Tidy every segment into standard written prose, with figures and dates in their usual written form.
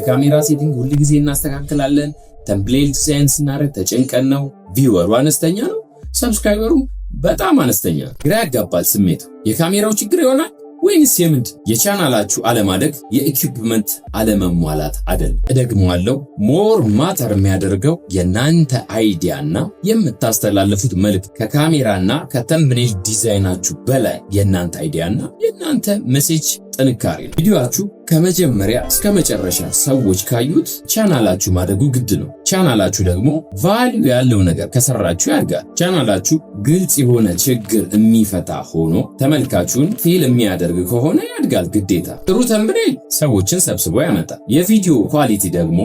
የካሜራ setting ሁል ጊዜ እናስተካክላለን። Thumbnail design ስናደርግ ተጨንቀን ነው። Viewer ኡ አነስተኛ ነው፣ subscriber ኡ በጣም አነስተኛ ነው። ግራ ያጋባል ስሜቱ። የካሜራው ችግር ይሆናል ወይንስ የምንድ የቻናላችሁ አለማደግ የ equipment አለመሟላት አይደለም። እደግመዋለሁ፣ more matter የሚያደርገው የእናንተ idea ና የምታስተላልፉት መልእክት ከካሜራና ከ thumbnail design ኣችሁ በላይ የእናንተ idea ና የእናንተ message ጥንካሬ ነው። ቪዲዮአችሁ ከመጀመሪያ እስከ መጨረሻ ሰዎች ካዩት ቻናላችሁ ማደጉ ግድ ነው። ቻናላችሁ ደግሞ value ያለው ነገር ከሰራችሁ ያድጋል። ቻናላችሁ ግልጽ የሆነ ችግር የሚፈታ ሆኖ ተመልካቹን feel የሚያደርግ ከሆነ ያድጋል ግዴታ። ጥሩ thumbnail ሰዎችን ሰብስቦ ያመጣል። የቪዲዮ quality ደግሞ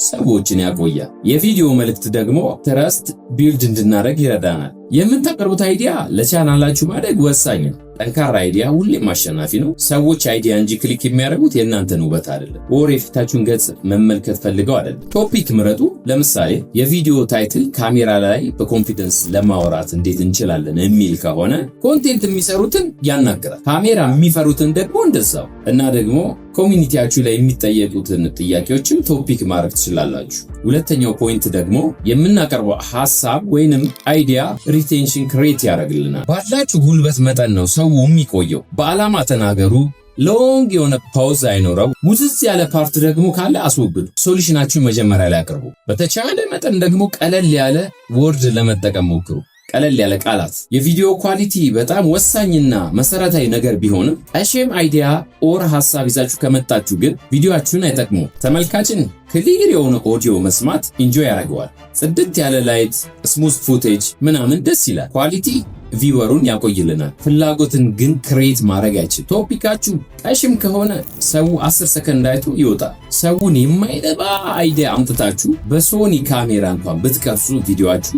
ሰዎችን ያቆያል። የቪዲዮ መልእክት ደግሞ trust build እንድናደርግ ይረዳናል። የምታቀርቡት idea ለቻናላችሁ ማደግ ወሳኝ ነው። ጠንካራ idea ሁሌም አሸናፊ ነው። ሰዎች idea እንጂ click የሚያደርጉት የእናንተን ውበት አይደለም፣ or የፊታችሁን ገጽ መመልከት ፈልገው አይደለም። Topic ምረጡ። ለምሳሌ የቪዲዮ title ካሜራ ላይ በ confidence ለማውራት እንዴት እንችላለን የሚል ከሆነ content የሚሰሩትን ያናግራል። ካሜራ የሚፈሩትን ደግሞ እንደዛው እና ደግሞ community ያችሁ ላይ የሚጠየቁትን ጥያቄዎችም topic ማድረግ ትችላላችሁ። ሁለተኛው point ደግሞ የምናቀርበው ሀሳብ ወይንም idea retention create ያደርግልናል። ባላችሁ ጉልበት መጠን ነው ሰው የሚቆየው። በዓላማ ተናገሩ። Long የሆነ pause አይኖረው። ሙዝዝ ያለ part ደግሞ ካለ አስወግዱ። Solution ኣችሁን መጀመሪያ ላይ አቅርቡ። በተቻለ መጠን ደግሞ ቀለል ያለ word ለመጠቀም ሞክሩ። ቀለል ያለ ቃላት። የቪዲዮ quality በጣም ወሳኝና መሰረታዊ ነገር ቢሆንም ቀሽም idea or ሀሳብ ይዛችሁ ከመጣችሁ ግን ቪዲዮአችሁን አይጠቅሙም። ተመልካችን clear የሆነ ኦዲዮ መስማት enjoy ያደርገዋል። ጽድት ያለ light፣ smooth footage ምናምን ደስ ይላል። Quality viewer ኡን ያቆይልናል። ፍላጎትን ግን create ማድረግ አይችል። Topic ኣችሁ ቀሽም ከሆነ ሰው 10 ሰከንድ አይቶ ይወጣል። ሰውን የማይረባ idea አምጥታችሁ በሶኒ ካሜራ እንኳን ብትቀርጹ ቪዲዮአችሁ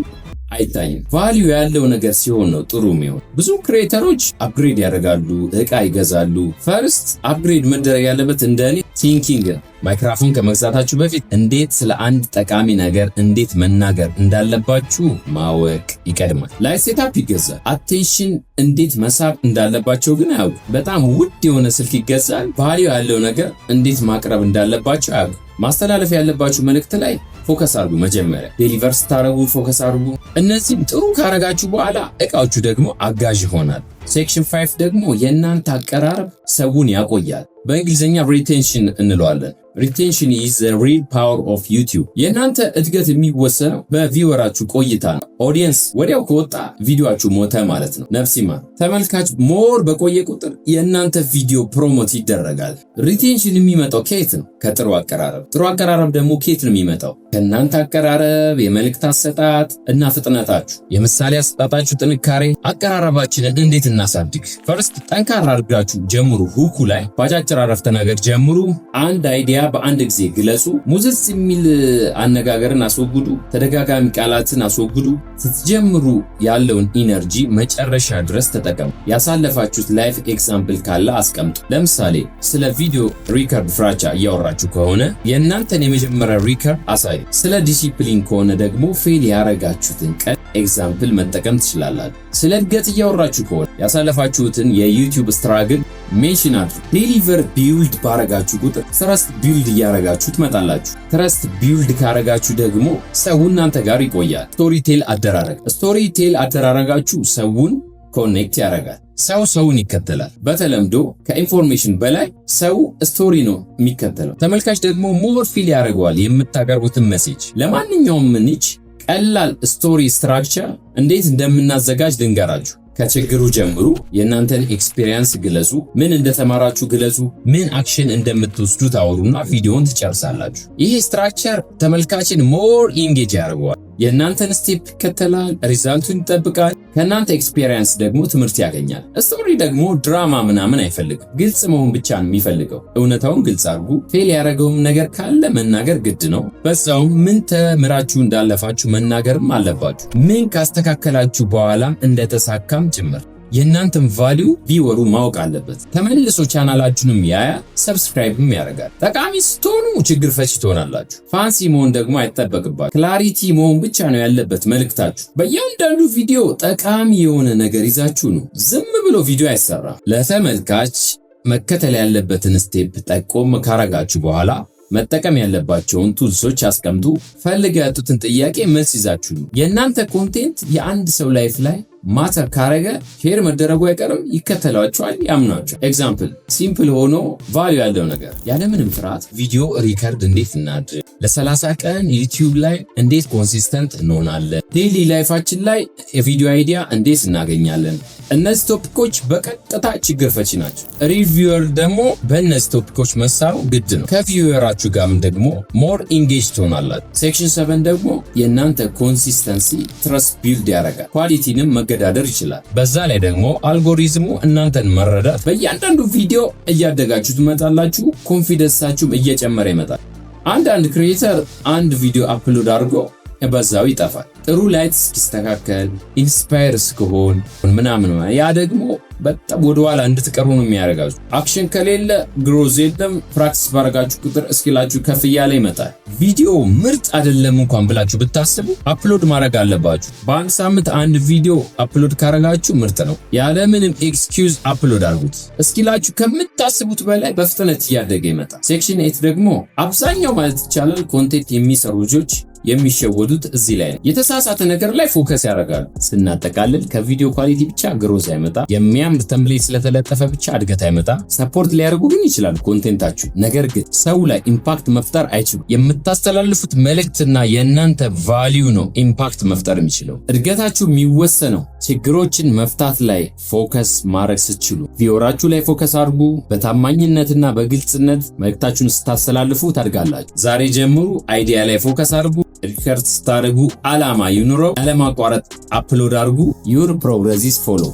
አይታይም። Value ያለው ነገር ሲሆን ነው ጥሩ የሚሆን። ብዙ creator ኦች upgrade ያደርጋሉ፣ እቃ ይገዛሉ። First upgrade መደረግ ያለበት እንደኔ thinking፣ ማይክራፎን ከመግዛታችሁ በፊት እንዴት ስለ አንድ ጠቃሚ ነገር እንዴት መናገር እንዳለባችሁ ማወቅ ይቀድማል። Light setup ይገዛል። Attention እንዴት መሳብ እንዳለባቸው ግን አያውቁ። በጣም ውድ የሆነ ስልክ ይገዛል። Value ያለው ነገር እንዴት ማቅረብ እንዳለባቸው አያውቁ። ማስተላለፍ ያለባችሁ መልእክት ላይ focus አድርጉ። መጀመሪያ deliver ስታረጉ focus አድርጉ። እነዚህም ጥሩ ካረጋችሁ በኋላ እቃዎቹ ደግሞ አጋዥ ይሆናል። Section 5 ደግሞ የእናንተ አቀራረብ ሰውን ያቆያል። በእንግሊዝኛ retention እንለዋለን። Retention is the real power of YouTube። የእናንተ እድገት የሚወሰነው በ viewer ኣችሁ ቆይታ ነው። Audience ወዲያው ከወጣ ቪዲዮአችሁ ሞተ ማለት ነው። ነፍሲማ ተመልካች more በቆየ ቁጥር የእናንተ ቪዲዮ promote ይደረጋል። Retention የሚመጣው ከየት ነው? ከጥሩ አቀራረብ። ጥሩ አቀራረብ ደግሞ ከየት ነው የሚመጣው? ከእናንተ አቀራረብ፣ የመልእክት አሰጣጥ እና ፍጥነታችሁ፣ የምሳሌ አሰጣጣችሁ ጥንካሬ። አቀራረባችንን እንዴት እናሳድግ? First ጠንካራ አድርጋችሁ ጀምሩ። Hook ኡ ላይ ባጫጭር አረፍተ ነገር ጀምሩ። አንድ idea በአንድ ጊዜ ግለጹ። ሙዝዝ የሚል አነጋገርን አስወግዱ። ተደጋጋሚ ቃላትን አስወግዱ። ስትጀምሩ ያለውን energy መጨረሻ ድረስ ተጠቀሙ። ያሳለፋችሁት life example ካለ አስቀምጡ። ለምሳሌ ስለ ቪዲዮ record ፍራቻ እያወራችሁ ከሆነ የእናንተን የመጀመሪያ record አሳዩ። ስለ ዲሲፕሊን ከሆነ ደግሞ fail ያረጋችሁትን ቀን example መጠቀም ትችላላችሁ። ስለ እድገት እያወራችሁ ከሆነ ያሳለፋችሁትን የ YouTube struggle mention አድርጉ። Deliver build ባረጋችሁ ቁጥር trust build እያረጋችሁ ትመጣላችሁ። Trust build ካረጋችሁ ደግሞ ሰው እናንተ ጋር ይቆያል። Story tell አደራረግ፣ story tell አደራረጋችሁ ሰውን connect ያደርጋል። ሰው ሰውን ይከተላል። በተለምዶ ከ information በላይ ሰው story ነው የሚከተለው። ተመልካች ደግሞ more feel ያደርገዋል የምታቀርቡትን message። ለማንኛውም niche ቀላል story structure እንዴት እንደምናዘጋጅ ልንገራችሁ። ከችግሩ ጀምሩ። የእናንተን experience ግለጹ። ምን እንደተማራችሁ ግለጹ። ምን action እንደምትወስዱ ታወሩና ቪዲዮን ትጨርሳላችሁ። ይሄ structure ተመልካችን more engage ያደርገዋል። የእናንተን step ይከተላል፣ result ኡን ይጠብቃል። ከእናንተ experience ደግሞ ትምህርት ያገኛል። Story ደግሞ ድራማ ምናምን አይፈልግም። ግልጽ መሆን ብቻ ነው የሚፈልገው። እውነታውን ግልጽ አድርጉ። Fail ያደረገውም ነገር ካለ መናገር ግድ ነው። በዛውም ምን ተምራችሁ እንዳለፋችሁ መናገርም አለባችሁ። ምን ካስተካከላችሁ በኋላም እንደተሳካም ጭምር የእናንተን value viewer ኡ ማወቅ አለበት። ተመልሶ ቻናላችሁንም ያያል፣ subscribe ም ያደርጋል። ጠቃሚ ስትሆኑ ችግር ፈቺ ትሆናላችሁ። Fancy መሆን ደግሞ አይጠበቅባችሁ። Clarity መሆን ብቻ ነው ያለበት መልእክታችሁ። በእያንዳንዱ ቪዲዮ ጠቃሚ የሆነ ነገር ይዛችሁ ነው። ዝም ብሎ ቪዲዮ አይሰራም። ለተመልካች መከተል ያለበትን step ጠቆም ካረጋችሁ በኋላ መጠቀም ያለባቸውን tools ኦች አስቀምጡ። ፈልገው ያጡትን ጥያቄ መልስ ይዛችሁ ነው። የእናንተ content የአንድ ሰው life ላይ matter ካረገ share መደረጉ አይቀርም። ይከተሏቸዋል፣ ያምኗቸዋል። Example፣ simple ሆኖ value ያለው ነገር፣ ያለምንም ፍርሃት ቪዲዮ record እንዴት እናድርግ፣ ለ30 ቀን YouTube ላይ እንዴት consistent እንሆናለን፣ daily life ኣችን ላይ የቪዲዮ idea እንዴት እናገኛለን። እነዚህ topic ኦች በቀጥታ ችግር ፈቺ ናቸው። Real viewer ደግሞ በእነዚህ topic ኦች መሳቡ ግድ ነው። ከ viewer ኣችሁ ጋርም ደግሞ more engage ትሆናላችሁ። Section 7 ደግሞ የእናንተ consistency trust build ያደርጋል፣ quality ንም መገዳደር ይችላል። በዛ ላይ ደግሞ አልጎሪዝሙ እናንተን መረዳት በእያንዳንዱ ቪዲዮ እያደጋችሁ ትመጣላችሁ። Confidence ኣችሁም እየጨመረ ይመጣል። አንዳንድ creator አንድ ቪዲዮ upload አድርጎ በዛው ይጠፋል። ጥሩ light እስኪስተካከል፣ inspire እስክሆን ምናምን፣ ያ ደግሞ በጣም ወደኋላ እንድትቀሩ ነው የሚያደርጋችሁ። Action ከሌለ growth የለም። Practice ባረጋችሁ ቁጥር skill ኣችሁ ከፍ እያለ ይመጣል። ቪዲዮ ምርጥ አይደለም እንኳን ብላችሁ ብታስቡ upload ማድረግ አለባችሁ። በአንድ ሳምንት አንድ ቪዲዮ upload ካረጋችሁ ምርጥ ነው። ያለምንም excuse upload አድርጉት። Skill ኣችሁ ከምታስቡት በላይ በፍጥነት እያደገ ይመጣል። Section 8 ደግሞ አብዛኛው ማለት ይቻላል content የሚሰሩ ልጆች የሚሸወዱት እዚህ ላይ ነው። የተሳሳተ ነገር ላይ focus ያደርጋሉ። ስናጠቃልል ከቪዲዮ quality ብቻ growth አይመጣ። የሚያምር thumbnail ስለተለጠፈ ብቻ እድገት አይመጣ። Support ሊያደርጉ ግን ይችላሉ content ኣችሁ፣ ነገር ግን ሰው ላይ impact መፍጠር አይችሉም። የምታስተላልፉት መልእክትና የእናንተ value ነው impact መፍጠር የሚችለው። እድገታችሁ የሚወሰነው ችግሮችን መፍታት ላይ focus ማድረግ ስትችሉ። Viewer ኣችሁ ላይ focus አድርጉ። በታማኝነትና በግልጽነት መልእክታችሁን ስታስተላልፉ ታድጋላችሁ። ዛሬ ጀምሩ። Idea ላይ focus አድርጉ። Record ስታደርጉ አላማ ይኑረው። ያለማቋረጥ upload አድርጉ። Your progress is follow።